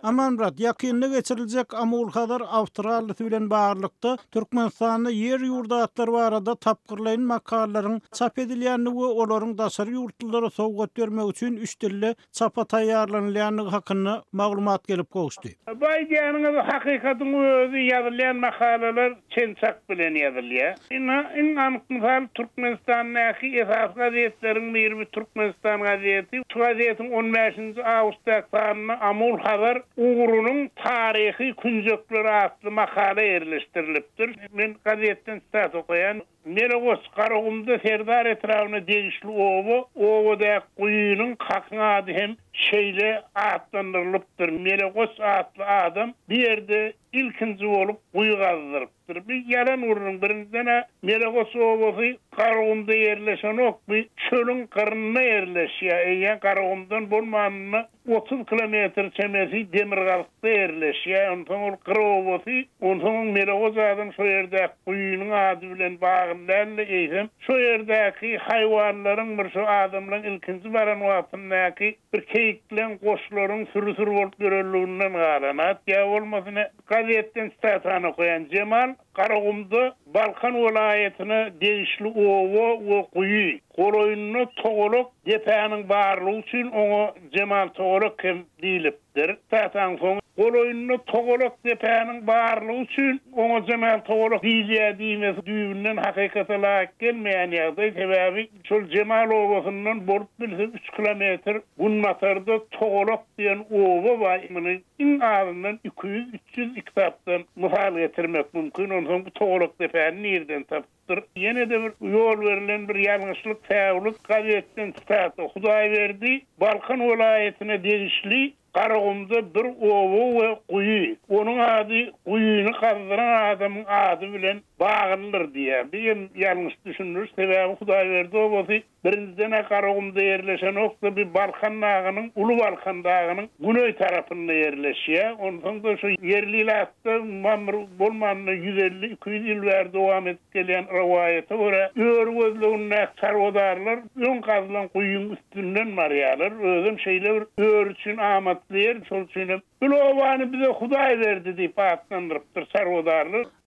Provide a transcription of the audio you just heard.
Amanmyrat, ýakynda geçiriljek Amul-Hazar awtorallisy bilen baglylykda, Türkmenistanda ýer-ýurt atlary barada tapgyrlaýyn makalalaryň çap edilýändigi we olaryň daşary ýurtlulara sowgat bermek üçin üç dilde çapa taýýarlanylýandygy hakynda maglumat gelip gowuşdy. Bu aýdýanyňyz hakykatyň özi ýazylýan makalalar çen-çak bilen ýazylýar. Ynha, iň anyk mysal Türkmenistandaky esasy gazetleriň biri bu Türkmenistan gazeti. Şu gazetiň on bäşinji awgustdaky sanynda Amul-Hazar ugrunyň taryhy künjekleri atly makala ýerleşdirilipdir. Men gazetden sitat okaýan. Melegoç, Garagumda Serdar etrabyna degişli oba, obadaky guýynyň kakyň ady hem şeýle atlandyrylypdyr. Melegoç atly adam bu ýerde ilkinji bolup guýy gazdyrypdyr. Bu ýalan gürrüň. Birinjiden-ä Melegoç obasy Garagumda ýerleşenok, bu çölüň gyrynda ýerleşýär. Eýýäm Garagumdan bolmanynda 30 kilometr çemesi demirgazykda ýerleşýär. Onsoň ol gyr obasy, onsoňam Melegoç adam şo ýerdäki guýynyň ady bilen bagly däl-de, eýsem, şo ýerdäki haýwanlaryň bir şo adamlaryň ilkinji baran wagtyndaky bir keýikleň, goşlaryň süri-süri bolup ýörenliginden galan at. Ýa bolmasa ine, gazetden sitatany okaýan, Jemal Garagumda Balkan welaýatyna degişli oba we guýy. Golaýynda togalak depäniň barlygy üçin oňa Jemal togalak hem diýlipdir. Sitataň soňy Golaýynda togalak depäniň barlygy üçin oňa Jemal togalak diýilýär diýmesi düýbünden hakykata laýyk gelmeýän ýagdaý. Sebäbi şol Jemal obasyndan bolup bilse üç kilometr günbatarda Togalak diýen oba bar. Muny iň azyndan 200-300 kitapdan mysal getirmek mümkin. Onsoň bu Togalak depäni nirden tapypdyr? Ýene-de bir ýol berlen bir ýalňyşlyk, säwlik, gazetden sitata, Hudaýberdi Balkan welaýatyna degişli Garagumda bir oba we guýy. Onuň ady guýyny gazdyran adamyň ady bilen baglydyr diýýär. Bu hem ýalňyş düşündiriş, sebäbi Hudaýberdi obasy Birinjiden-ä Garagumda ýerleşenok-da, bu Balkan dagynyň, Uly Balkan dagynyň güneý tarapynda ýerleşýär. Onsoň-da şu ýerli ilatda mamr bolmanda 150-200 ýyl bäri dowam edip gelýän rowaýata görä, öri gözlegindäki çarwadarlar öň gazylan guýyň üstünden barýarlar. Özem şeýle bir öri üçin amatly ýer, şol üçin hem Bul obany bize Hudaý berdi diýip atlandyrypdyr çarwadarlar.